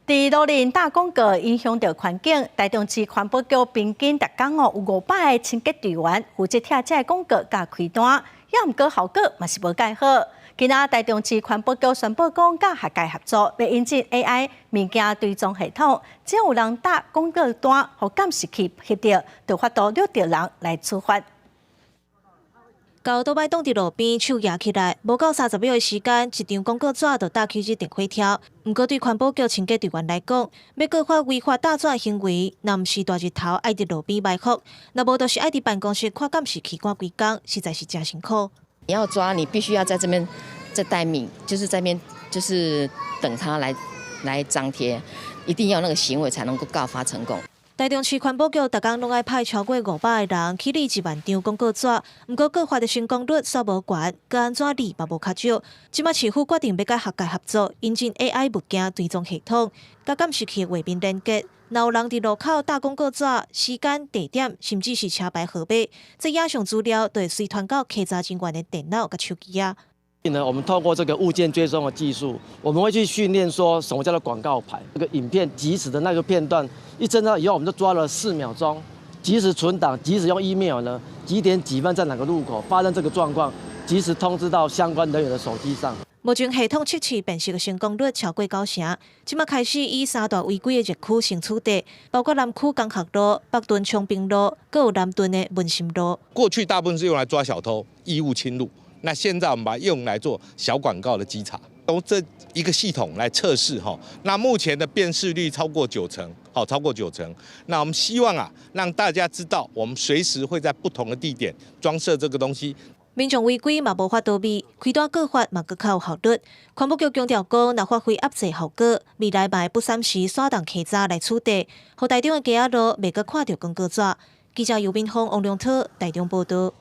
佇路面打廣告影響著環境，台中市環保局平均逐工哦有500個清潔隊員負責拆這个廣告佮開單，也毋過效果嘛是無蓋好。今仔台中市環保局宣布講，佮學界合作，欲引進 AI 物件追蹤系統，只要有人打廣告單，予監視器翕著，就法度掠著人來處罰。共桌仔擋佇路邊，手舉起來，無夠30秒的時間，一張廣告紙就搭起這電火車。毋過對環保局清潔隊員來講，欲告發違法打紙行為，若毋是大日頭愛佇路邊埋伏，若無就是愛佇辦公室看監視器看規工，實在是誠辛苦。你要抓，你必須要在這邊在待命，就是在邊就是等他來張貼，一定要那個行為才能夠告發成功。台中市環保局逐工攏愛派超過500個人去理1萬張廣告紙，毋過告發的成功率煞無懸，閣按怎理嘛無較少。這馬市府決定欲佮學界合作，引進 AI 物件追蹤系統，佮監視器畫面連結，若有人佇路口打廣告紙，時間、地點，甚至是車牌號碼，這影像資料就會隨傳到稽查人員的電腦佮手機仔。呢，我們透過這個物件追蹤的技術，我們會去訓練說什麼叫做廣告牌，這個影片即時的那個片段，一偵測以後，我們就抓了4秒鐘，即時存檔，即時用 email 呢，幾點幾分在哪個路口發生這個狀況，即時通知到相關人員的手機上。目前系統測試辨識的成功率超過九成，這馬開始以三大違規的熱區先取締，包括南區工學路、北屯昌平路，閣有南屯的文心路。過去大部分是用來抓小偷、異物侵入。那現在我們把它用來做小廣告的稽查，用這一個系統來測試哈。那目前的辨識率超過九成，好，超過九成。那我們希望啊，讓大家知道，我們隨時會在不同的地點裝設這個東西。民眾違規嘛無法逃避，開單告發嘛閣較有效率。環保局強調講，若發揮壓制效果，未來嘛會不三時徙動稽查來取締，予台中的街仔路袂閣看著廣告紙。記者尤敏峰、王良濤台中報導。